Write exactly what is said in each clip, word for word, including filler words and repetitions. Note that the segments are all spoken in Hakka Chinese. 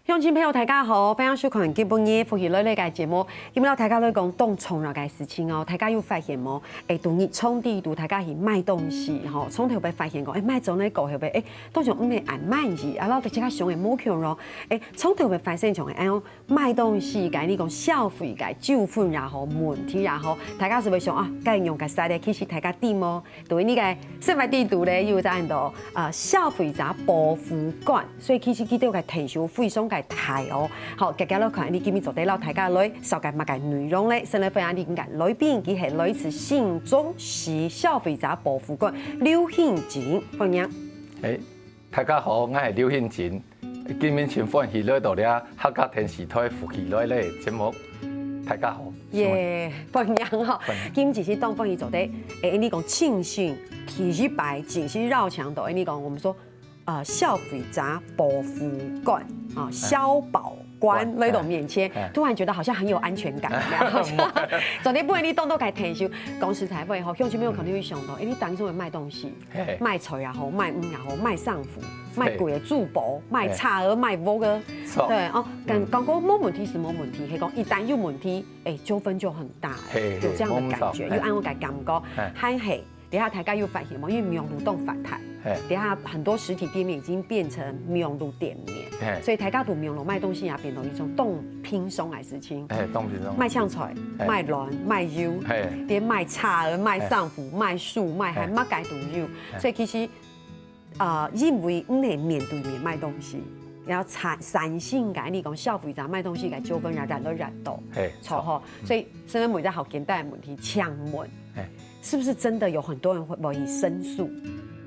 鄉親朋友，大家好，歡迎收看今晡日福氣來了个節目。今日摎大家來講當重要个事情哦，大家有發現無？欸，逐日床底肚大家去買東西吼，常常會發現講，欸，買轉來過後尾，欸，當像毋係恁滿意，啊，摎自家想个無共樣。欸，常常會發生像恁樣買東西个，你講消費个糾紛也好，問題也好，大家係會想啊，該用个啥咧？其實大家知無？ 對，你个生活底肚咧，有這樣的，呃，消費者保護官，所以其實佢兜个程序非常个大哦。好，接下來看，你今日做得摎大家來紹介麼个內容咧？先來歡迎你今日个來賓，佢係來自新竹市消費者保護官劉興進，歡迎。欸，大家好，我係劉興進。今日真歡喜來到這客家電視台福氣來了節目。大家好。耶，歡迎吼。歡迎。今日其實當歡喜做得，欸，你講親身第一擺正式邀請到，欸，你講我們說，呃，消費者保護官啊，消保官來到面前，欸。突然覺得好像很有安全感，好像昨天不然你動動改退休，講實在話吼，鄉親朋友可能會想到，欸，你當初會賣東西，嘿。賣菜也好，賣魚也好，賣衫褲，賣貴个珠寶，賣車啊，賣屋啊，著。對哦，感，感覺無問題係無問題，係講一旦有問題，欸，糾紛就很大，嘿，嘿，有這樣的感覺，無錯，有恁樣个感覺，嘿。還係 等下大家有發現無？因為網路當發達，嘿。等下很多實體店面已經變成網路店面，嘿。所以大家在網路買東西也變成一種當輕鬆个事情。嘿，當輕鬆。賣青菜，嘿。賣卵，賣油，嘿。連賣茶、賣衫褲、賣書、賣鞋，嘿。麼个都有。嘿。所以其實，呃，因為毋係面對面賣東西，然後產，產生个，你講消費者賣東西个糾紛也越來越多，嘿，著吼。嗯。所以，所以問一下好簡單个問題，請問，嘿。 是不是真的有很多人會，會申訴？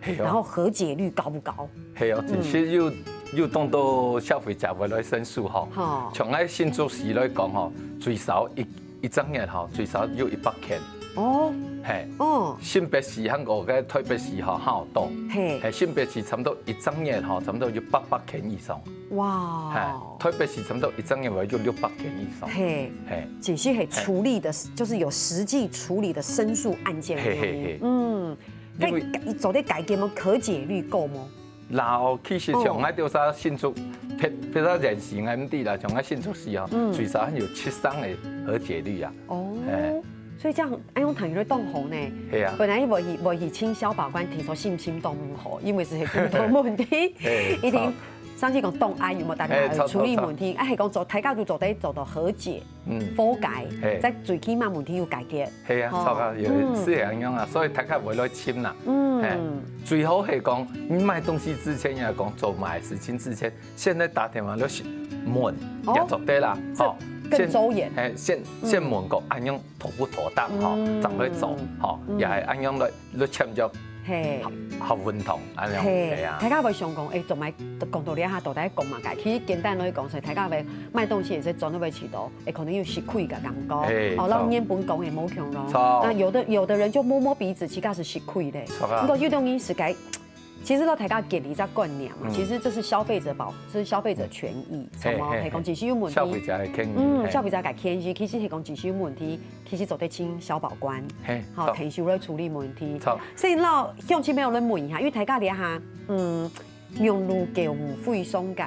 係哦。然後和解率高不高？係哦，嗯。其實有，有當多消費者會來申訴吼。吼。像𠊎新竹市來講吼，最少一，一隻月吼，最少有一百件。哦。嘿。哦。新北市還過个台北市吼，還有多。嘿。嘿，新北市差不多一隻月吼，差不多有八百件以上。 哇。嘿，台北市差不多一隻月會有六百件以上。嘿，嘿。只是係處理的，就是有實際處理的申訴案件。嘿，嘿，嘿。嗯，因為該，做得改革嗎？和解率夠嗎？然後其實像哦。𠊎兜儕新竹，別，別个縣市𠊎毋知啦，像𠊎新竹市啊，嗯。最少還有七成个和解率啊。哦。嘿。 所以這樣，哎，用談有當好呢。係啊。本來無去，無去請消保官，聽說信心當毋好，因為係很多問題，嘿，一定著。上去講當安，有無？大家嘿，著，處理問題，著，著。哎，係講做，大家都做得做到和解，嗯。和解，嘿。在最起碼問題有解決。係啊，吼。著啊，有，嗯。係恁樣啊，所以大家會來尋啦。嗯。嘿，最好係講，你買東西之前也講做買事情之前，先來打電話來問，哦，也做得啦，這吼。更周延。先，嘿，先，先問過，嗯。恁樣 妥不妥當吼，嗯。正來做吼，嗯。也係恁樣來，來簽約，嘿。較，較穩當，恁樣，嘿，係啊。大家會想講，欸，做麼个講到這下，到底講麼个？其實簡單來講，係大家會買東西也係轉到位去到，會可能有食虧个感覺，嘿，哦，著。然後原本講个無共咯。著。那有的，有的人就摸摸鼻子，其實係食虧咧。著啊。不過有種人係該 其實摎大家建立一個觀念嘛，嗯。其實這是消費者保，這是消費者權益，嘿，什麼？嘿，係講只係有問題，消費者个權益，嗯，嘿。消費者个權益，其實係講只係有問題，其實做得請消保官，嘿，好，著。退休來處理問題。著。所以摎鄉親朋友來問一下，因為大家這下，嗯，網路購物非常个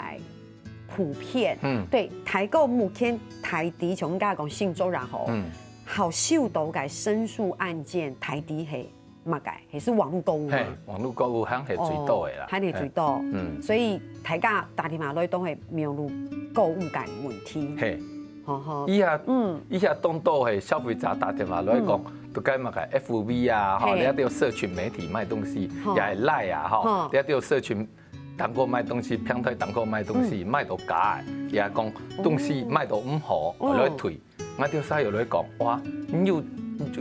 普遍，嗯。對，大家目前大體像人家講新竹人吼，嗯。好收到个申訴案件大體係 麼个？係，係網路購物嗎？嘿，網路購物還係最多个啦。哦，還係最多。嘿，嗯。所以大家打電話來都係網路購物个問題。嘿。吼吼。以下，嗯。以下當多係消費者打電話來講，嗯。都該麼个F B啊，吼，嘿。你愛到社群媒體賣東西，吼。也係Line啊，吼，吼。你愛到社群當過賣東西，平台當過賣東西，嗯。賣到假个，也講東西賣到毋好，嗯。來退。 𠊎兜儕有來講，哇，你有，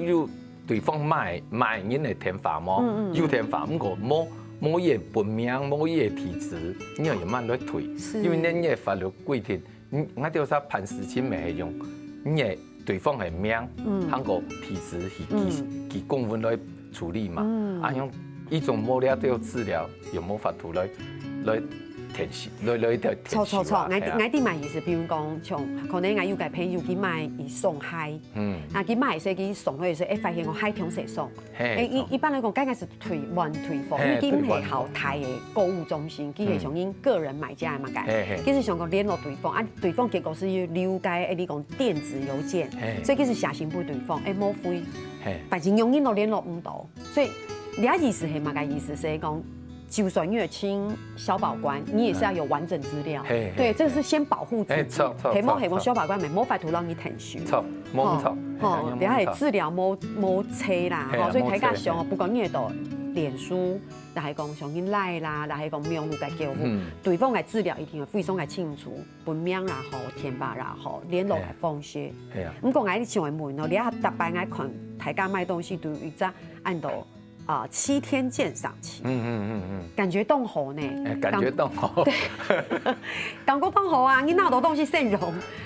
有對方買，買人个電話無？嗯，嗯，嗯。有電話，毋過無，無佢个本名，無佢个地址，你又慢來退。是。因為呢，你个法律規定，你，𠊎兜儕辦事情乜係用你个對方个名，嗯。還過地址去寄，嗯。寄公文來處理嘛。嗯。啊，用一種無了這資料，有無法度來，來電視，來來一條電視啊，著著著，𠊎係啊。𠊎知麼意思，比如講，像可能𠊎有個朋友佢買佢送鞋，嗯。啊佢買个時佢送落去時，會發現講鞋忒細雙，嘿，欸，一，著。一般來講，該个係退，換退貨，嘿，因為佢毋係退換貨。好大个購物中心，佢係像因個人買家个嘛个，嘿，嘿。佢係想講聯絡對方，啊對方結果係有留該，欸，你講電子郵件，嘿。所以佢係寫信分對方，欸，無回，嘿。反正永遠都聯絡毋到。 所以，你个意思係麼个意思？係講，就算你有請消保官，你也是要有完整資料。嘿，嘿，對，這是先保護自己。嘿，著，著，係無，著，係無，著。消保官無，無法度讓你退休。著，無錯，吼，吼，嘿，了解，資料無，無齊啦，嘿，吼，所以大家想哦，無齊，嘿。不管你係到臉書，還係講像你Line啦，還係講網路个交互，嗯。對方个資料一定要非常个清楚。 本名啦吼，電話啦吼，聯絡个方式。嘿。嘿啊。毋過𠊎想問哦，你啊，逐擺𠊎看大家買東西都有一隻安到啊七天鑑賞期，嗯，嗯，嗯，嗯。感覺當好呢。欸，感覺當好。對，感覺當好啊！你拿到東西先用，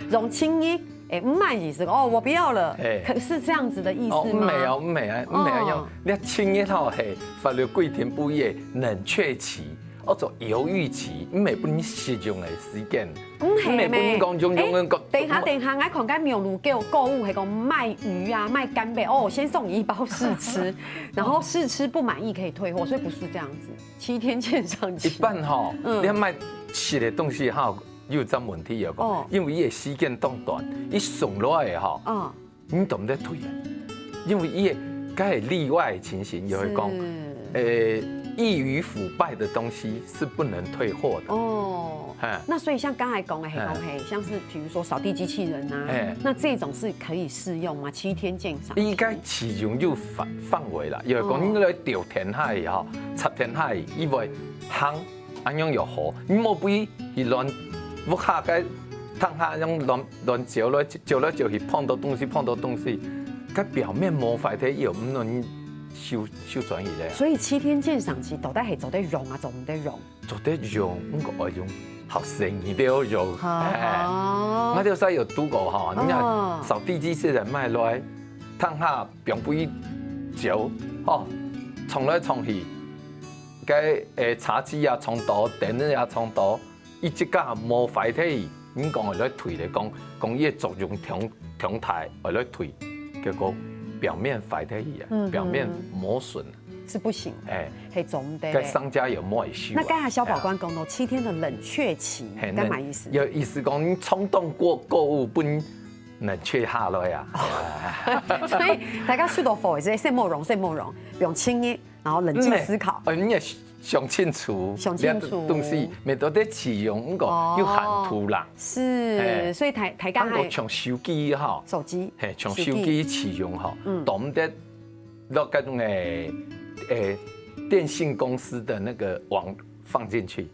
用七日，欸，毋滿意思哦，我不要了。欸。可是這樣子的意思嗎？哦，毋係哦，毋係啊，毋係啊，哦。你七日吼係法律規定分你个冷卻期。 安到猶豫期，毋係分你使用个時間，毋係咩？毋係分你講用用用講。欸，等下，等下，𠊎看該網路个購物，係講買魚啊，買干貝，哦，先送你一包試吃，然後試吃不滿意可以退貨，所以不是這樣子，七天鑑賞期。一般吼，嗯。你買食个東西吼，有一隻問題有講，哦。因為佢个時間當短，佢送落來吼，嗯。 你懂得退啊？因為佢个，該係例外的情形，有人講，是。呃，易於腐敗的東西是不能退貨的。哦，嘿。那所以像剛才講的，嘿，嘿。講，嘿，像是比如說掃地機器人啊，嘿。那這種是可以適用嗎？七天鑑賞期。應該其中有範，範圍啦，有人講，哦。你來丟天下去吼，插天下去，佢會行 恁樣又好，你莫分佢亂，屋下个廳下恁樣亂，亂走來，走來走去，碰到東西，碰到東西，該表面無壞忒，又毋能收，收轉去咧。所以七天鑑賞期到底係做得用啊，做毋得用？做得用，毋過愛用，好生意都要用。好。哎，好。𠊎就係有堵過吼，你看，哦。掃地機器人買來，廳下放分佢走，吼，沖來沖去， 該，欸，茶几也沖到，凳仔也沖到，佢自家無壞忒去，你講愛來退咧，講，講佢个作用強，強大，愛來退，結果表面壞忒去啊，嗯哼。表面磨損。是不行的，欸。係做毋得的。該商家又無愛收啊。那剛才消保官講到七天的冷卻期，嘿，該麼个意思？有意思講，你衝動過，購物分冷卻下來啊。所以大家收到貨个時，先莫用，先莫用，用七日，然後冷靜思考。嗯，呃，你也想清楚，想清楚。這東西，無到底試用，毋過哦。有限度啦。是，嘿。所以大，大家還，毋過像手機吼，手機，嘿，像手機。手機試用吼，嗯。懂得落該種欸，欸，電信公司的那個網放進去，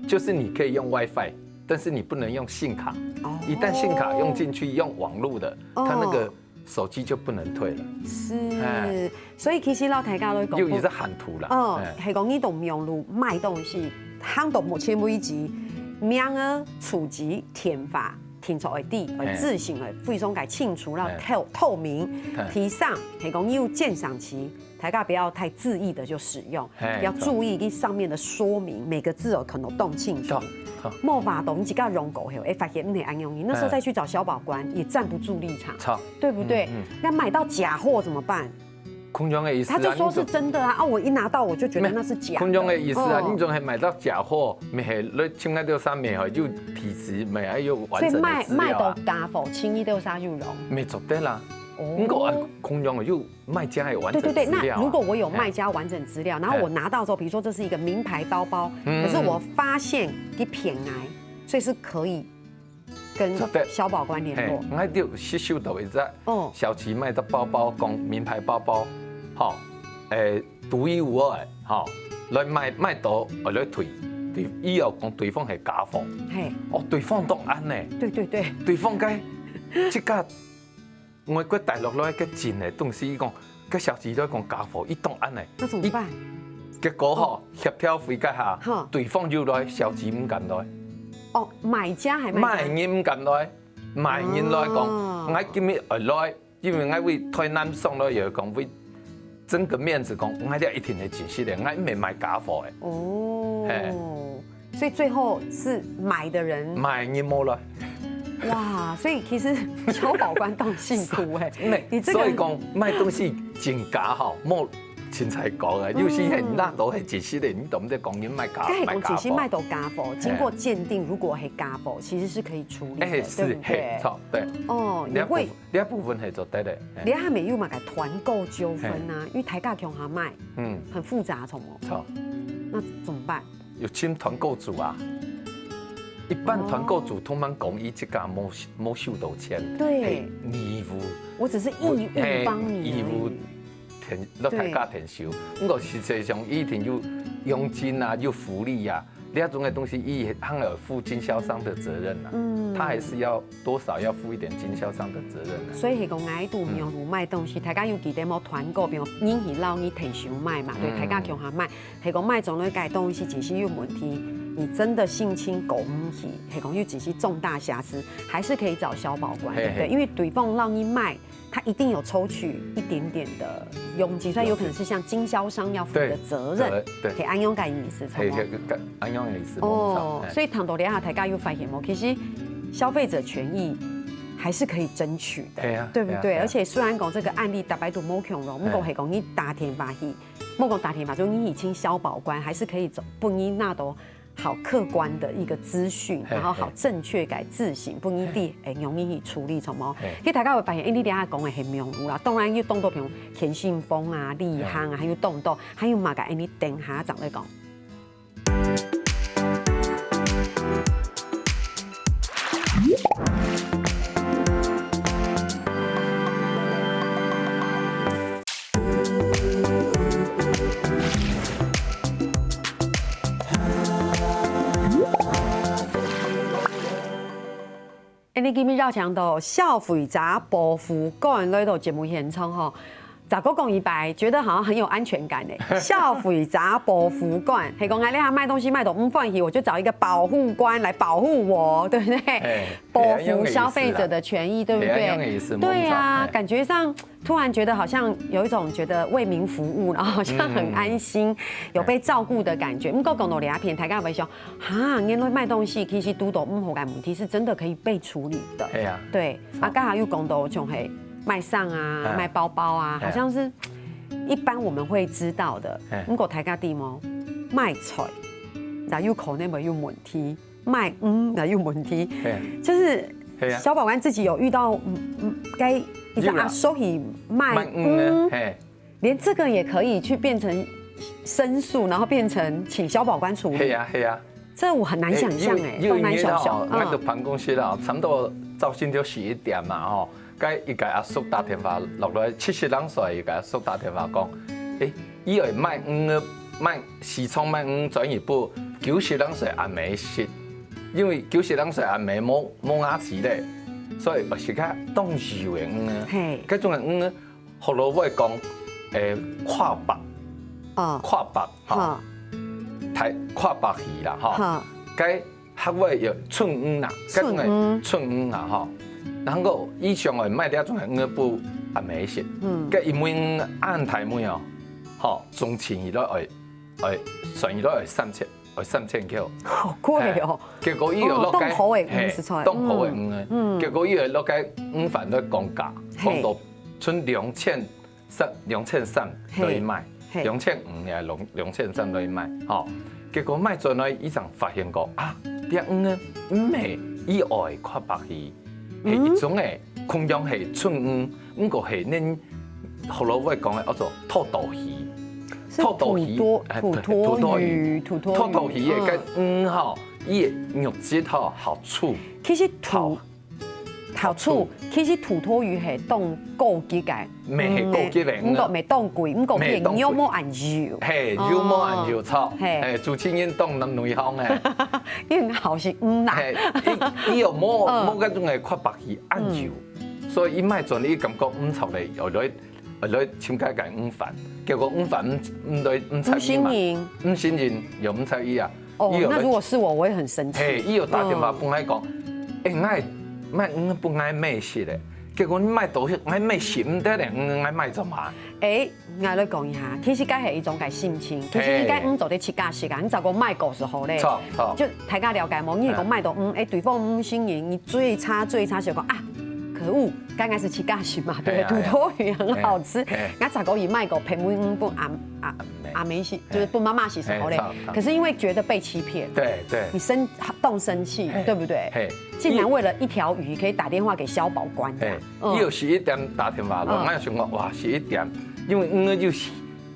就是你可以用WiFi，但是你不能用信卡。哦。一旦信卡用進去，用網路的，哦。它那個 手機就不能退了。是，哎。所以其實摎大家來講，又，又係限度啦，哦，哎。係講你都毋用路買東西，行到目前為止，名額、住址、電話，定著愛知，愛資訊愛非常个清楚，然後透，哎。透明。哎。第三，係講你有鑑賞期，大家不要太恣意的就使用，哎，要注意這上面的說明，每個字哦，可能讀清楚。著，著。莫話到你自家用過後，哎，發現毋係恁樣，你那時候再去找消保官，哎。也站不住立場。著。 對不對？嗯，嗯。那買到假貨怎麼辦？共樣个意思啊，他就說是真的啊，你就，啊，我一拿到我就覺得那是假的。共樣个意思啊，哦。你總係買到假貨，毋係來尋个多少，毋係有地址，毋係有完整的資料啊。所以賣，賣到假貨，千二多少有用？無做得啦。哦。毋過啊，共樣个有賣家个完整資料啊。對，對，對，那如果我有賣家完整資料，哎。然後我拿到之後，比如說這是一個名牌包包，嗯。可是我發現佢騙𠊎，所以是可以 跟消保官聯絡。嘿，𠊎就接收到一隻，哦。小姐買隻包包，講名牌包包，吼，誒，獨一無二，吼，來買，買到，呃，來退，對，以後講對方係假貨。嘿。哦，對方當恁呢。對，對，對。對方該，這個 外國帶落來个真个東西，佢講，該小姐都講假貨，佢當恁呢。那怎麼辦？佢，結果吼，哦。協調會該下，哈。對方又來，小姐毋敢來。哦，買家還賣家？賣人毋敢來，賣人來講，哦。𠊎今日愛來，因為𠊎為台南送來，又講為爭個面子講，𠊎這一定係真實个，𠊎毋係賣假貨个。哦。嘿。所以最後是買的人，買人無來。哇，所以其實消保官當辛苦欸。你這個所以講買東西真假吼，莫凊彩講啊，有時係拿到係真實个，你都毋知講人賣假，該係講真實賣到假貨，經過鑑定，如果係假貨，其實是可以處理的，欸，是，對不對？嘿，著，對。哦，你會這部分係做得个。你還沒有嘛？該團購糾紛啊，因為大家共下買，嗯，很複雜，著無？著。那怎麼辦？ 有請團購主啊。一般團購主通常講佢自家無無收到錢，對，係義務，我只是義務幫你而已。義務填，落大家填收。毋過實際上一定有佣金啊，有福利啊，這種个東西佢還要負經銷商的責任啊。嗯，他還是要多少要負一點經銷商的責任啊。所以係講，𠊎都無有賣東西，大家有記得無？團購，比如人去摎你提收買嘛，對，大家共下買。 係講買轉來个東西其實有問題，你真的性侵過毋去，係講有其實重大瑕疵，還是可以找消保官，對不對？因為對方讓你賣，他一定有抽取一點點的佣金，所以有可能是像經銷商要負的責任，對，對，係恁樣个意思，著無？係，係，係，恁樣个意思，哦，所以談到這下，大家有發現無？其實消費者權益還是可以爭取的，對啊，對不對？對啊，對啊。而且雖然講這個案例逐擺都無共樣，毋過係講你打電話去， 莫講打電話，就你去請消保官，還是可以走，分你拿到好客觀的一個資訊，然後好正確个自省，分你知，欸，容易去處理，著無？其實大家會發現，欸，你等下講个係網路啦，當然又當多，比如田信峰啊、立行啊，還有當多，還有麼个，欸，你等下正來講。 欸，你今日邀請到消費者保護官來到節目現場吼，再過講一擺，覺得好像很有安全感欸。消費者保護官，係講，哎，你還賣東西賣到毋歡喜，我就找一個保護官來保護我，對不對？保護消費者的權益，對不對？對啊，感覺上 突然覺得好像有一種覺得為民服務，然後好像很安心，有被照顧的感覺。毋過講到這片，大家會想，哈，原來賣東西其實堵到毋好个問題是真的可以被處理的。係啊。對，啊，剛好又講到像係賣衫啊、賣包包啊，好像是一般我們會知道的。毋過大家知無？賣菜，然後有可能會有問題。 賣魚，那有問題。係啊。就是，係啊。消保官自己有遇到，嗯，嗯，該一個阿叔去賣魚，賣魚呢，係。連這個也可以去變成申訴，然後變成請消保官處理。係啊，係啊。這我很難想象欸，欸，因為，因為當難想象。你知道哦，嗯。𠊎到辦公室啊，差不多朝晨就十一點嘛，吼，該一個阿叔打電話落來，七十零歲一個阿叔打電話講，欸， 佢愛賣魚，賣市場賣魚轉去分九十零歲阿姆食，因為九十零歲阿姆無，無牙齒咧，所以愛食較當幼个魚啊。係。該種个魚，學老話講，欸，闊腹，哦。闊腹，吼，大，闊腹魚啦，吼。該 客話有鰆魚啦，該種个鰆魚啦吼。然後以前會賣這種个魚分阿姆食，嗯。該因為恁大尾哦，吼，總錢佢都愛，愛，算佢都愛三千，愛三千箍。好貴哦。係，結果佢又落該，哦，當好个魚，係，實在。當好个魚啊。嗯。結果佢又落該魚販都講價，係。講到賰兩千 三，兩千三來賣，係，兩千五也兩，兩千三來賣，吼。結果賣轉來，佢正發現講，啊，這魚呢，毋係佢愛闊腹魚，係一種个，同樣係鰆魚，毋過係恁學老話講个叫做土魠魚。是土魠，土魠，欸，土魠魚，土魠魚，土魠魚个，嗯。該魚吼，佢个肉質吼，好粗。其實土 好處，其實土魠魚係當高級个，毋係高級个，毋過，毋係當貴，毋過佢个肉無恁幼。係，肉無恁幼，著。係。係，主持人當男女行个。因為好食，嗯啦。係，佢，佢又無，嗯。無該種个闊腹魚恁幼，所以佢賣轉來感覺毋著咧，又來 來尋該个魚販，結果魚販毋，毋來，毋睬佢嘛。毋承認。毋承認，又毋睬佢啊。哦，佢又來，那如果是我，我會很生氣。係，佢又打電話分𠊎講，欸，𠊎賣魚分𠊎姆食咧，結果你買到，𠊎買食毋得个，嗯，𠊎買做麼个？哎，𠊎來講一下，其實該係一種个心情，其實應該毋做得自家食啊，你找个賣个時候咧，錯，錯。就大家了解無？你係講賣到，嗯，哎，對方毋承認，你最差最差就講啊，可惡，該應該係自家食嘛，對不對？土魠魚很好吃，那找个以賣个平尾魚分阿阿阿妹食，就是分媽媽食時候咧，可是因為覺得被欺騙，對對，你生當生氣，對不對？竟然為了一條魚可以打電話給消保官，哎，你有十一點打電話咯，那想講哇十一點，因為魚就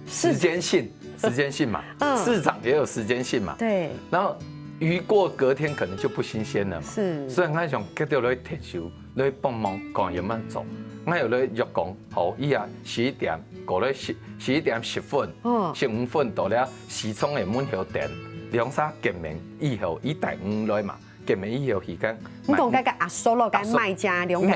時間性，時間性嘛，市場也有時間性嘛，對，然後魚過隔天可能就不新鮮了嘛，是，所以𠊎想叫到來特殊來幫忙看有沒有做，𠊎有來約講，好，以後十一點過來十十一點十分，嗯十五分到了，市場个門口等，兩儕見面以後，佢帶魚來嘛，見面以後佢講，你講該个阿叔咯，跟賣家兩個，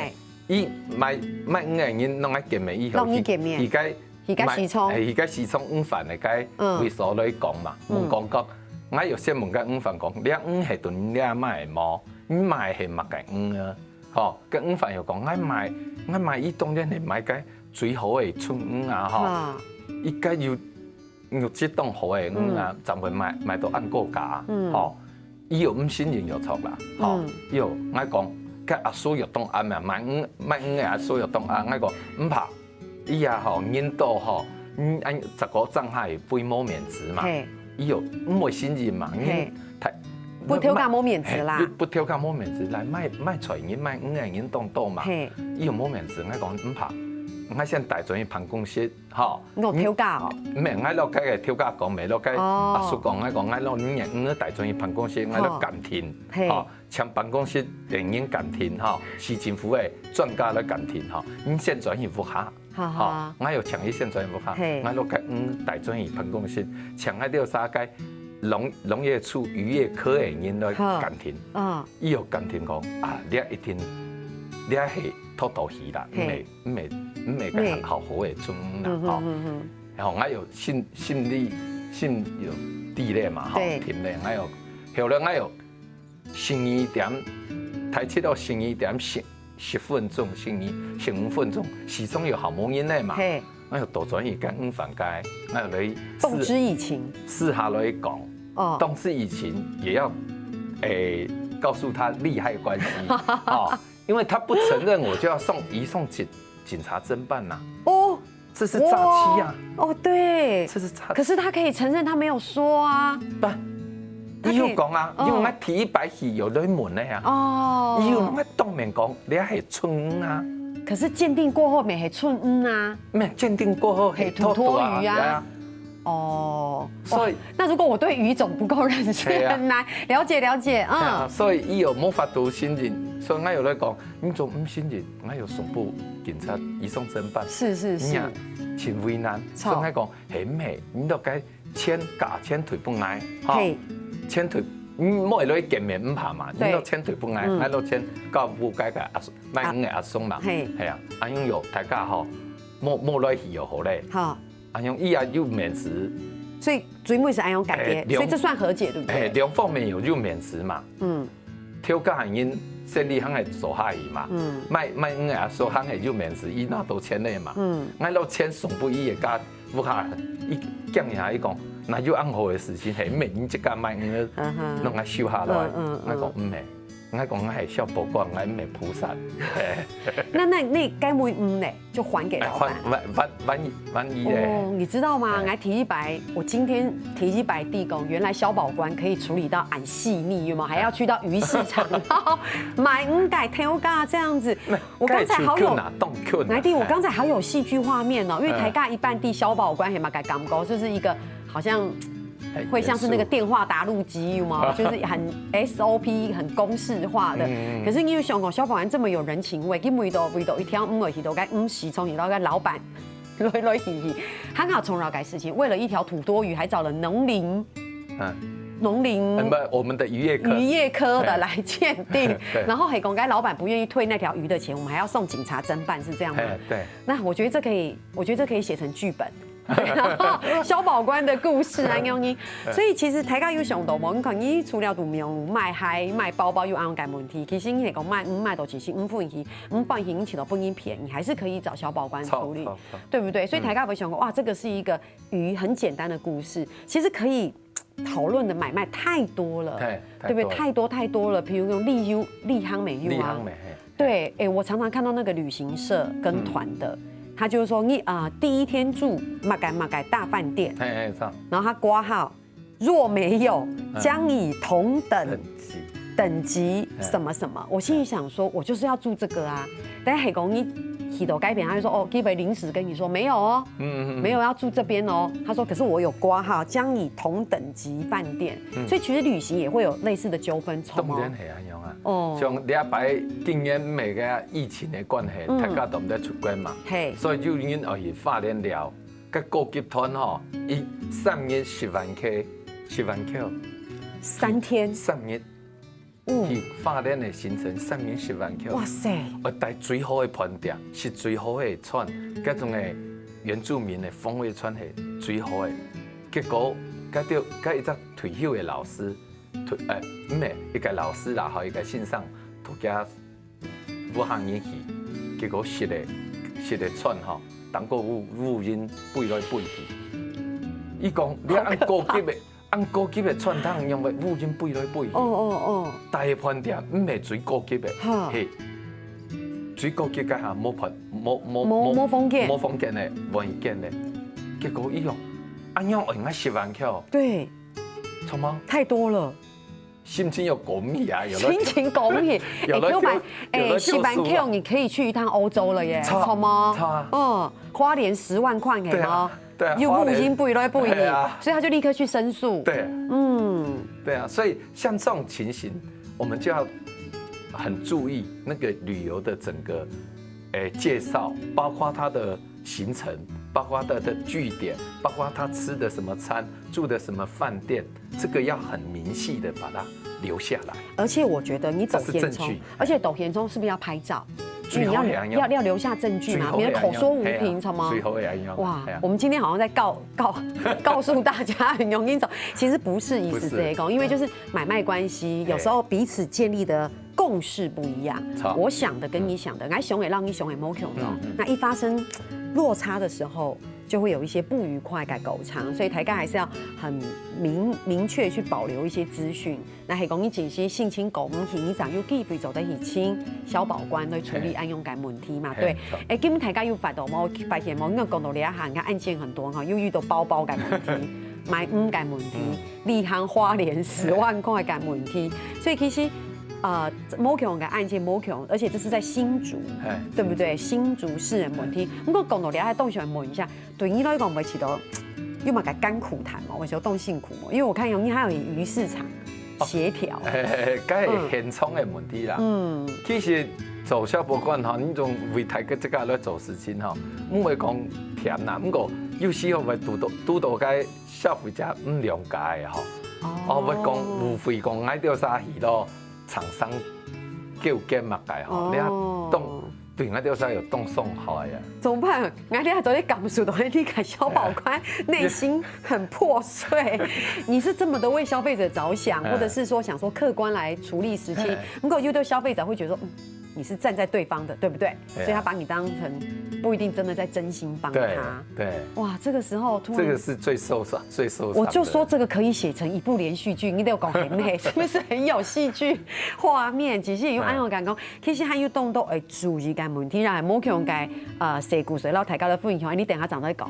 佢賣賣魚个人攏愛見面以後，攏愛見面佢該佢該市場哎，佢該市場魚販个該位所來講嘛，問講講，𠊎有先問該魚販講，你魚係對你買無？你買係麼个魚啊？吼，該魚販又講，𠊎買，𠊎買，佢當然係買該最好个春魚啊，吼，啊，佢該有肉質當好个魚啊，正會賣賣到恁高價，吼，佢又毋承認有錯啦，吼，又𠊎講，該阿叔又當啱啊，買魚買魚个阿叔又當啱，𠊎講毋怕，佢啊吼，認到吼，嗯，恁這個正下會無面子嘛，嘿，佢又毋會承認嘛，嘿佢太不頭家無面子啦嘿，不不頭家無面子，來賣賣菜人賣魚个人當多嘛，嘿，佢又無面子，𠊎講毋怕，𠊎先帶轉去辦公室，吼。你講頭家哦，毋係，𠊎摎該个頭家講，毋係摎該哦阿叔講，𠊎講，𠊎摎你个魚帶轉去辦公室，𠊎摎鑑定，嘿吼，請辦公室个人鑑定，吼，市政府个專家來鑑定，吼，你先轉去屋下，哈哈，吼，𠊎有請佢先轉去屋下，嘿𠊎摎該魚帶轉去辦公室，請該六三个農農業處漁業科个人來鑑定，啊，佢有鑑定講啊，你一定，你係偷偷去啦，毋嘿係毋係毋係該好好个春啦，嗯吼。哼嗯然後𠊎有心心理心有底咧嘛，吼，對定咧，𠊎有，後來𠊎有十二點，大概到十二點十十分鐘，十二十五分鐘，市場又好無人咧嘛哼，，嘿，𠊎有倒轉去跟魚販該，𠊎有來動之私以情，私下來講，哦，動之以情也要，誒，告訴他利害關係，哦，因為他不承認，我就要送移送警警察偵辦呐，哦，這是詐欺啊，哦，對，這是詐欺。可是他可以承認他沒有說啊，不，他可以你有講啊，哦因為𠊎第一擺去有來問个啊，哦，你有𠊎當面講，你係春魚啊，可是鑑定過後，乜係春魚啊，毋係鑑定過後係係土魠魚啊呀，哦，所以那如果我對魚種不夠認識，對啊很難了解了解，啊，嗯，所以佢又無法度承認，所以𠊎又來講，你做毋承認，𠊎又送分警察移送偵辦，是是是你啊，真為難，錯所以𠊎講，係毋係，你都該錢加錢退分𠊎，吼嘿，錢退，你莫來見面毋怕嘛，你對都錢退分𠊎，嗯𠊎都錢交分該个阿叔，賣魚个阿叔嘛，嘿係啊，恁樣有大家吼，莫莫來去又好咧，好，恁樣佢也有面子，所以最尾是恁樣解決，哎兩所以這算和解對不哎，對？兩方面有有面子嘛，嗯，頭家人生理還係做下去嘛，嗯賣賣魚个阿叔還係有面子，佢拿到錢咧嘛，嗯，𠊎拿錢送分佢个家屋下，佢驚下佢講，哪有恁好个事情，係毋係你自家賣魚，嗯哼攏愛收下來嗯嗯，嗯，𠊎講毋係，𠊎講𠊎係消保官，𠊎毋係菩薩，嘿那那那該尾魚呢，就還給哎，老闆。還萬萬萬一萬一咧，哦，你知道嗎？哎來第一擺，我今天第一擺知講，原來消保官可以處理到恁細膩，有沒有？還要去到魚市場，然後買魚給頭家這樣子。我剛才好有該就困難，當困難，來弟，我哎剛才好有戲劇畫面哦，因為嗯大家一般對消保官係麼个感覺，就是一個好像哎會像是那個嚴肅電話答錄機嘛，就是很 S O P、很公式化的。嗯可是你有想過，消保官這麼有人情味，佢為到為到一條魚，去到該魚市場，去到該老闆來來去去，還好重要个事情，為了一條土魠魚，還找了農林嗯，農林嗯不，我們的漁業科，漁業科的哎來鑑定，對然後還講該老闆不願意退那條魚的錢，我們還要送警察偵辦，是這樣嗎？哎，對，那我覺得這可以，我覺得這可以寫成劇本。然後消保官的故事啊，恁樣。所以其實大家有想到無？你看，你除了都無賣鞋、賣包包有恁樣个問題，其實你係講賣，賣到其實毋歡喜，毋歡喜，你去到不人騙，你還是可以找消保官處理，對不對？所以大家會想說，哇，這個是一個魚很簡單的故事，其實可以討論的買賣太多了，對不對？太多太多了，比如用利優、利行美優啊，利行美，對，哎，我常常看到那個旅行社跟團的，他就是說你啊、第一天住麼个麼个大飯店，嘿嘿，這樣，然後他掛號，若沒有，將以同等等級什麼什麼。我心裡想說，我就是要住這個啊，但是黑公一提到該邊，他就說哦，基本臨時跟你說沒有哦，嗯嗯，沒有要住這邊哦。他說，可是我有掛號，將以同等級飯店，所以其實旅行也會有類似的糾紛，當然係恁樣啊。哦，像這擺今年每個疫情的關係，大家都毋得出國嘛，嘿，所以就因為去花蓮尞，該高級團吼，一三日十萬塊，十萬塊，三天三日，去花蓮的行程三日十萬塊，哇塞，呃，帶最好的飯店，食最好的餐，該種的原住民的風味餐係最好的。結果，該條，該一隻退休的老師，退，呃，毋係，一個老師啦，吼，一個先生，同佢 烏行入去，結果食个食个餐吼，當過烏烏蠅飛來飛去。伊講你恁高級个，恁高級个餐廳，仰會烏蠅飛來飛去？哦哦哦，大个飯店毋係最高級个，係最高級个哈，無飯無無無無房間，無房間个，無一間个。結果伊講，恁樣會愛十萬塊，對，著嗎？太多了。 心情有過敏啊，有的心情過敏，有的哎，Q版，哎，有的Q十萬塊，你可以去一趟歐洲了耶，著嗎？著啊，嗯，花蓮十萬塊，哎，對啊，對啊，又不行，不行，不行，對啊，所以他就立刻去申訴。對，嗯，對啊，所以像這種情形，我們就要很注意那個旅遊的整個，哎，介紹，包括它的行程，包括它的據點，包括他吃的什麼餐，住的什麼飯店， 這個要很明細的把它留下來。而且我覺得你走現充，而且走現充是不是要拍照？因為你要要要留下證據嘛，免得口說無憑，著嗎？哇，我們今天好像在告告告訴大家很容易走，其實不是意思是這個，因為就是買賣關係，有時候彼此建立的共識不一樣，我想的跟你想的，𠊎想个摎你想个無共樣，那一發生落差的時候， 就會有一些不愉快个過程，所以大家還是要很明明確去保留一些資訊。那係講你真係心情過毋去，你正有機會做得去請消保官來處理恁樣个問題嘛，對。哎，今日大家有發到無？發現無？因為講到這下，你看案件很多哈，又遇到包包个問題、賣魚个問題、旅行花蓮十萬塊个問題，所以其實，呃，無共个案件，無共，而且這是在新竹，對不對？新竹市的問題。不過講到這下，當想問一下， 對你來講，會試著有麼个甘苦談嘛？有時候當辛苦嘛，因為我看你還有魚市場協調，嘿嘿嘿，該係現場个問題啦。嗯，其實做消保官吼，你從櫃台个這個來做事情吼，毋會講忝啦。毋過有時候會堵到堵到該消費者毋諒解个吼，哦，會講誤會講𠊎兜儕去咯，廠商糾結麼个吼，你看當 對，𠊎兜儕有當傷害啊。怎麼辦？𠊎兜還做得感受到你个消保官內心很破碎。你是這麼的為消費者著想，或者是說想說客觀來處理事情，不過有的消費者會覺得說，嗯，你是站在對方的，對不對？所以他把你當成不一定真的在真心幫他。對，哇，這個時候突然，這個是最受傷、最受傷的。我就說這個可以寫成一部連續劇，你都有講很美，是不是很有戲劇畫面？其實也有恁樣个感覺。 其實還有當多愛注意个問題，然後無共个呃細故事，摎大家來分享，你等下正來講。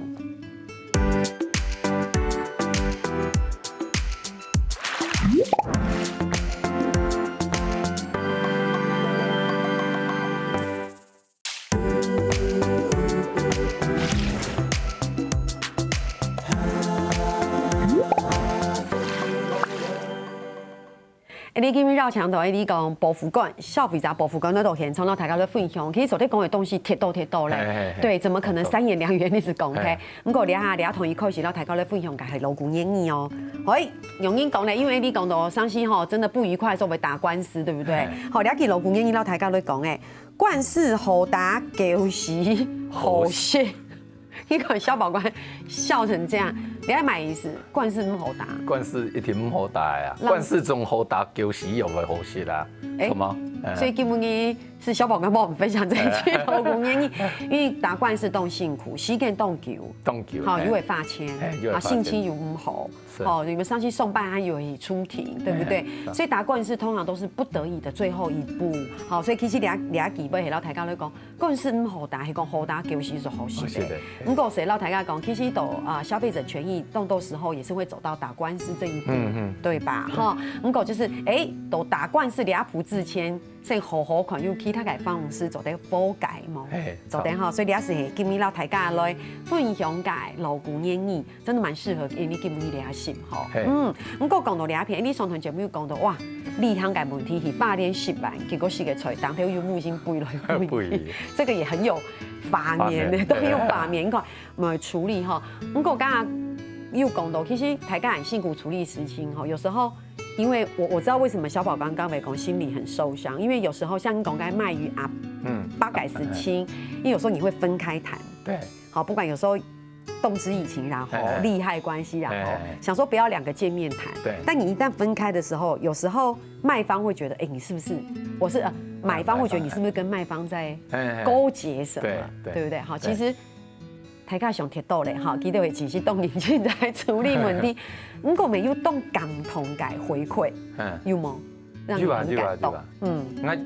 欸，你今日邀請到，欸，你講保護官，消費者保護官來到現場，摎大家來分享。其實昨天講个東西忒多忒多咧，嘿，嘿，嘿。對，怎麼可能三言兩語你就講忒？嘿。毋過這下，這下同一開始摎大家來分享个係老古言語哦。嘿，用英講咧，因為你講到上次吼，真的不愉快的時候會打官司，對不對？嘿。好，這句老古言語摎大家來講欸，官司好打，狗屎好食。你看小寶官笑成這樣，你還買一次，官司毋好打。官司一定毋好打呀，官司總好打，狗屎又會好食啦。欸，什麼？欸，所以今晡日是小寶官幫我們分享這一句老古諺語，因為打官司當辛苦，時間當久，當久，好，欸，又會罰錢，欸，又會罰錢，啊，心情又毋好，是，好，你們上去上班還有出庭，對不對？欸，是。所以打官司通常都是不得已的最後一步，好，所以其實這這句話係摎大家來講， 官司毋好打，係講好打狗屎就好食个。好食个。毋過係摎大家講，其實到啊消費者權益，當多時候也是會走到打官司這一步，嗯嗯，對吧？哈，毋過就是，欸，到打官司這一步之前，先好好看有其他个方式做得和解無？嘿，做得哈，所以這係今晡日摎大家來分享个老古諺語。 真的蠻適合，因為你今晡日這集吼。嘿。嗯，毋過講到這片，你上段節目有講到，哇，旅行个問題係花蓮十萬，結果食个菜，當頭有無已經飛來飛去，飛。這個也很有畫面的，畫面，當有畫面，嘿。你看，怎麼處理吼。毋過剛剛又講到，其實大家很辛苦處理事情吼，有時候，因為我我知道為什麼小寶剛剛會講心裡很受傷，因為有時候像你講該賣魚啊，嗯，八改事情，因為有時候你會分開談，對，好，不管有時候 動之以情啦，吼，嘿，嘿。利害關係啦，吼，嘿，嘿，嘿。想說不要兩個見面談。對。但你一旦分開的時候，有時候賣方會覺得，欸，你是不是，我是，呃，買方會覺得你是不是跟賣方在，嘿，嘿，嘿。勾結什麼，對，對。對不對？好，對。其實大家想得到咧，哈，記得會仔細動腦筋來處理問題。毋過，有當感動个回饋，嗯。有無？讓你很感動。有啊，有啊，有啊。嗯。𠊎，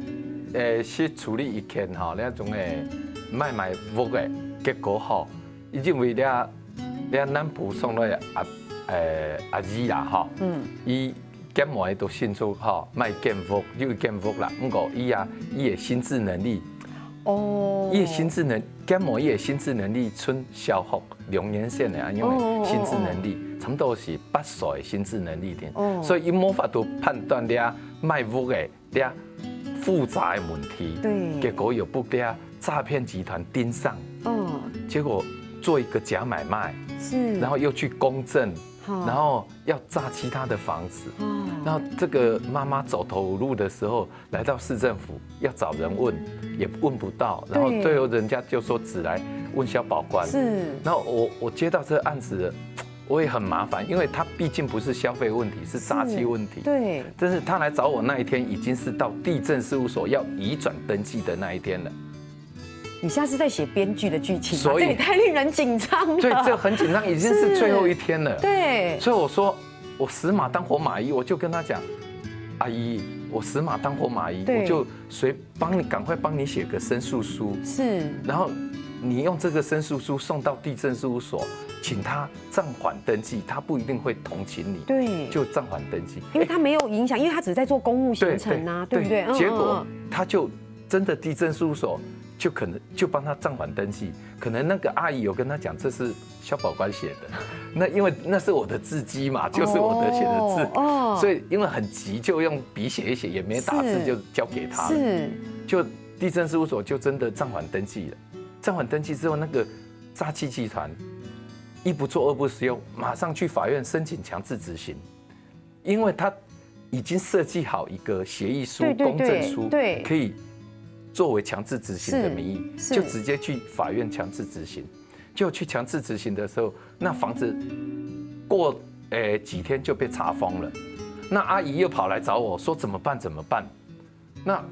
呃，係處理一件吼，那種个賣賣屋个，結果吼， 因為這這南部上來阿呃阿姨啦吼，嗯，佢兼妹都新竹吼，賣建築，又建築啦，毋過佢啊，佢个心智能力，哦，佢个心智能，兼妹佢个心智能力賰小學兩年生个啊，因為心智能力差不多係八歲个心智能力定，哦，所以佢無法度判斷這賣屋个 這複雜的問題，對，結果又分這詐騙集團盯上，哦，結果做一個假買賣，是，然後又去公證，好，然後要詐欺他的房子，哦，然後這個媽媽走投無路的時候，來到市政府要找人問，也問不到，然後最後人家就說只來問消保官，是，然後我我接到這個案子了， 我也很麻煩，因為他畢竟不是消費問題，是詐欺問題。是，對。但是他來找我那一天，已經是到地政事務所要移轉登記的那一天了。你現在是在寫編劇的劇情嗎？所以這也太令人緊張了。對，這很緊張，已經是最後一天了。是，對。所以我說，我死馬當活馬醫，我就跟他講，阿姨，我死馬當活馬醫，對，我就隨幫你，趕快幫你寫個申訴書，是，然後你用這個申訴書送到地政事務所，請他暫緩登記，他不一定會同情你，對，就暫緩登記。因為他沒有影響，因為他只是在做公務行程啊，對，對不對？嗯，結果他就真的地政事務所就可能就幫他暫緩登記，可能那個阿姨有跟他講，這是消保官寫的，那因為那是我的字跡嘛，就是我的寫的字，哦，哦，所以因為很急，就用筆寫一寫，也沒打字，是，就交給他了。是，就地政事務所就真的暫緩登記了。暫緩登記之後，那個詐欺集團一不做二不休，馬上去法院申請強制執行，因為他已經設計好一個協議書、對對對，公證書，對，可以作為強制執行的名義，是，是，就直接去法院強制執行。就去強制執行的時候，那房子過誒幾天就被查封了。那阿姨又跑來找我說怎麼辦？怎麼辦？那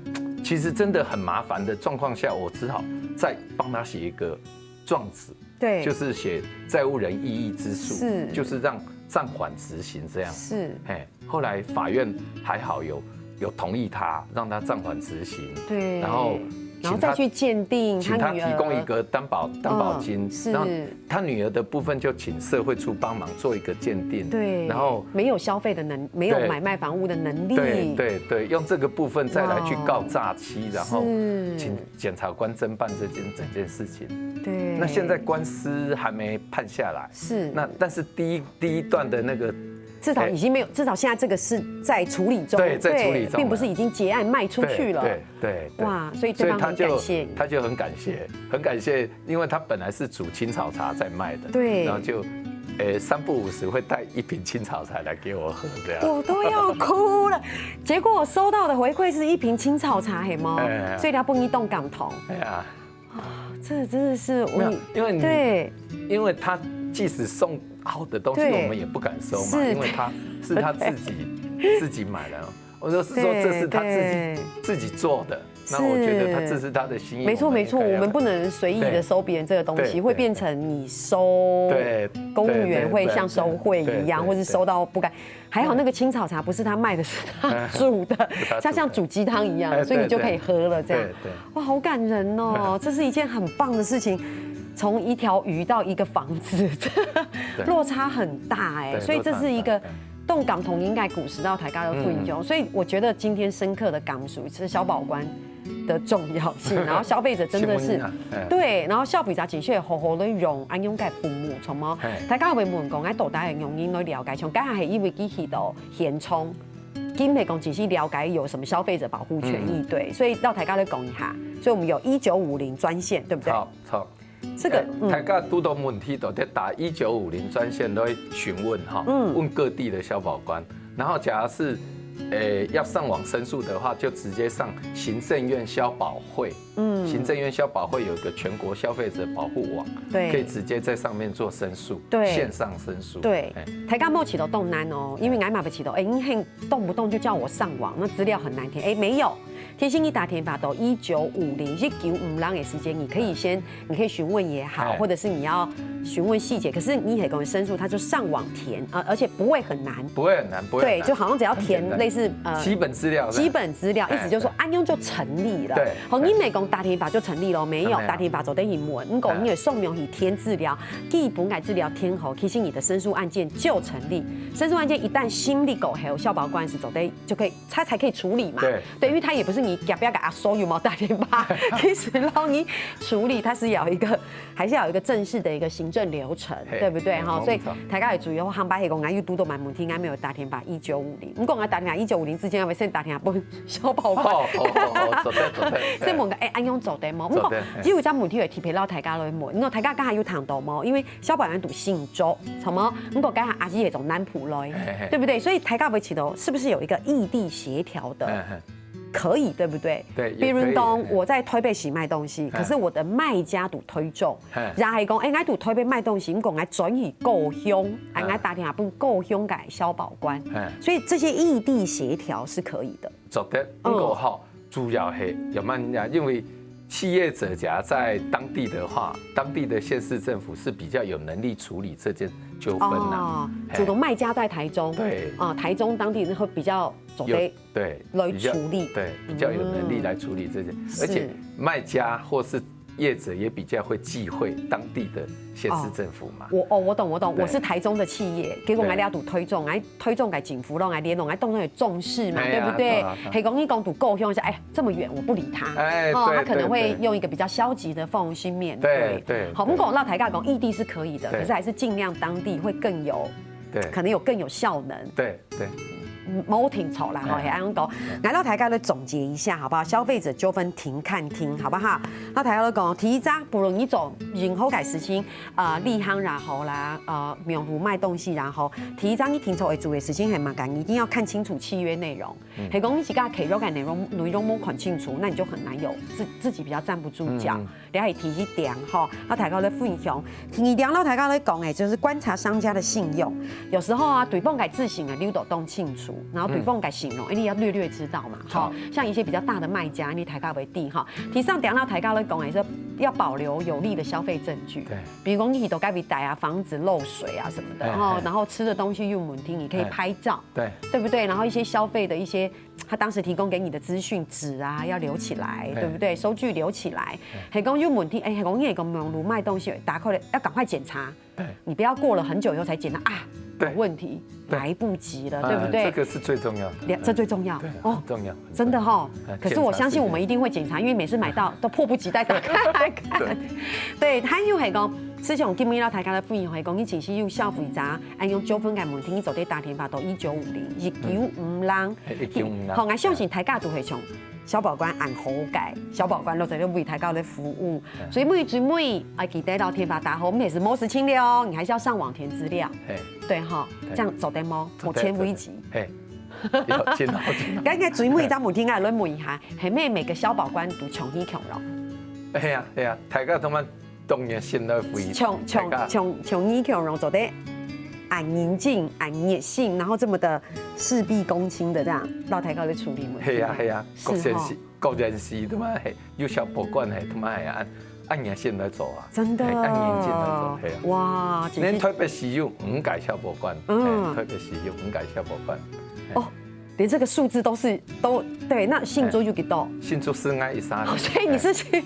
其實真的很麻煩的狀況下，我只好再幫他寫一個狀紙，對，就是寫債務人異議之訴，是，就是讓暫緩執行這樣。是，嘿，後來法院還好有有同意他，讓他暫緩執行，對，然後請他，然後再去鑑定他女兒，請他提供一個擔保擔保金，嗯，是，然後他女兒的部分就請社會處幫忙做一個鑑定，對，然後沒有消費的能，沒有，對，買賣房屋的能力，對对对，用這個部分再來去告詐欺，哇，然後，是，請檢察官偵辦這件整件事情。對，那現在官司還沒判下來，是，那但是第一第一段的那個，至少已經沒有，哎，至少現在這個是在處理中，對，在處理中了，並不是已經結案賣出去了。對对对对，哇，所以對方很感謝你。所以他就他就很感谢，很感谢，因為他本來是煮青草茶在賣的，对，然後就，誒，三不五時會帶一瓶青草茶來給我喝，這樣。我都要哭了。結果我收到的回饋是一瓶青草茶，嘿嗎？哎，哎，哎。所以他不一動感同。哎呀，这真的是我没有，因为你对因为他即使送好的东西，对我们也不敢收嘛，是因为他是他自己自己买的哦。我说是说这是他自己对自己做的，那我觉得他这是他的心意。没错没错，应该要我们不能随意的对收别人这个东西，对会变成你收对公务员会像收贿一样，对对对或是收到不该。还好那个青草茶不是他卖的，是他煮的，是他煮的像像煮鸡汤一样，哎所以你就可以喝了这样。对对哇，好感人哦！这是一件很棒的事情，从一条鱼到一个房子，这对落差很大哎，对所以这是一个落差很大动感同应该古时到台高的分享，嗯所以我觉得今天深刻的感受是消保官的重要性，然后消费者真的是新闻啊哎对，然后消费者真係好好的用安永个服务，什么哎大家会问讲，哎，到底用用来了解，像刚才还因为机器到填充。今天讲只是了解有什么消费者保护权益，对，所以让大家来讲一下，所以我们有一九五零专线，对不对？好好，这个，呃嗯，大家都到问题都在打一九五零专线都会询问哈，嗯问各地的消保官，然后假如是，呃，要上网申诉的话，就直接上行政院消保会，嗯行政院消保会有一个全国消费者保护网，对可以直接在上面做申诉，对线上申诉，对哎，大家莫起头动难哦，因为俺买不起头，哎，你很动不动就叫我上网，那资料很难填，哎，没有。提醒你打电话到一九五零一九五零的时间，你可以先，你可以询问也好，哎或者是你要询问细节，可是你也跟我申诉，他就上网填啊，而且不会很难。不会很难，不会很对，难就好像只要填很简单类似呃基本资料是吧基本资料，哎意思就是说安永就成立了。对好，对你没讲打电话就成立了没有？没有打电话就等于问，你讲你的上面去填资料，基本个资料填好，其实你的申诉案件就成立。申诉案件一旦审理过后，消保官是做得就可以，他才可以处理嘛。对对，因为他也不是你隔壁个阿叔有没有打电话，其实让你处理，他是要一个还是要有一个正式的一个行政流程，嘿对不对哈？嘿所以没错大家也注意，我航班系讲，俺又堵到蛮问题，俺没有打电话一九五零。如果俺打电话一九五零之前，要不要先打电话问消保官？好好好好，做得做得，所以问个，哎，安永做得无？不过做得，嘿有一只问题会特别让大家来问，因为大家刚才有谈到无？因为消保员都姓周，什么？如果刚才阿姨也从南部来嘿嘿，对不对？所以大家会知道是不是有一个异地协调的？嗯嗯可以，对不对？对，比如也可以讲我在台北市卖东西，嗯可是我的卖家都台中，嗯然后讲，哎，我都台北卖东西，你讲我转移故乡，哎，嗯我打电话问故乡个消保官，嗯所以这些异地协调是可以的。做得，不过哈，主要系有慢呀，因为企业者假在当地的话，当地的县市政府是比较有能力处理这件纠纷呐。哦，嘿主动卖家在台中，对啊，台中当地会比较走有得对来比较处理对，比较有能力来处理这件，是而且卖家或是业者也比较会忌讳当地的县市政府嘛。我哦，我懂我懂，对我是台中的企业，结果对俺要读推动，哎，推动给政府，让俺联络，俺当然有重视嘛，哎呀对不对对啊对啊？黑公一公读够用一下，哎，这么远我不理他，哎对哦，他可能会对对用一个比较消极的方式去面对。对对好，不对过那台大讲异地是可以的，对可是还是尽量当地会更有，对可能有更有效能。对对，嗯，没有听错啦，哈，哎黑暗讲，来让大家来总结一下，好不好？消费者纠纷庭看庭，好不好？那大家都讲，第一张，不论你做任何个事情，呃，立行然后啦，呃，网络卖东西然后，第一张你听错会做的事情，还蛮干，你一定要看清楚契约内容。嗯如果你自家契约个内容内容没看清楚，那你就很难有自自己比较站不住脚。嗯了解第一点哈，那大家来分享。第二点，那大家来讲，哎，就是观察商家的信用。有时候啊，对方个字型啊，你都当清楚，然后对方个形容，哎，你要略略知道嘛，哈好。像一些比较大的卖家，你大家会知哈。第三点，那大家来讲，哎，是要保留有利的消费证据。对比如讲，你都该被逮啊，房子漏水啊什么的，哎哈，哎然后吃的东西有问题，你可以哎拍照，对对不对？然后一些消费的一些，他当时提供给你的资讯纸啊，要留起来，哎对不对？收据留起来。还讲有问题，哎，还讲你个网络卖东西，打开来要赶快检查。对你不要过了很久以后才检查啊，有对问题，对来不及了，哎对不对？这个是最重要的。了这最重要对，哦很。重要。真的哈，哎可是我相信我们一定会检查，因为每次买到都迫不及待打开来看。对，他又还讲，师兄今天要大家的分享还讲，你其实有消费者，哎，用纠纷个问题，你做得打电话到一九五零、一九五零。哎一九五零好，我相信大家都会从消保官按好个，消保官落在为大家的服务，所以每一每啊，记得到电话打好，我们也是没事情的哦，你还是要上网填资料，哎，对哈，对这样做得吗？做得目前为止。哎，有听到听到。刚刚最尾一张问题，我来问一下，系咪每个消保官都穷一穷咯？係啊，係啊，大家都嘛當然心來回，像像大家像像你強榮做得恁認真、恁熱心，然後這麼的事必躬親的這樣，老大哥來處理問題。係啊係啊，是吼各縣市各縣市都嘛係，有消保官係都嘛係按按人心來做啊，真的，係按人心來做，係啊。哇，真是連台北市有五个消保官，嗯嗯，台北市有五个消保官。哦，連這個數字都是都對，那新竹有幾多？新竹市愛一儕，哦，所以你是去，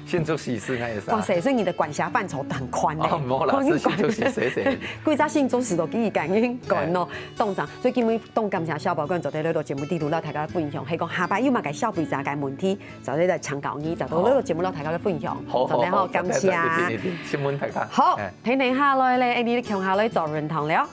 新竹市市愛一儕。哇塞，所以你的管轄範疇很寬呢。哦，無啦，寬是新竹市細細。規隻新竹市都可以感應管哦，當長。所以今日當感謝消保官做得來到節目底肚，摎大家分享，係講下擺有麼个消費者个問題，做得來請教你，做得來到節目摎大家分享，好好做得好，好，感謝。一定一定，請問大家。好哎，聽聽下來咧，哎，你共下來做運動了。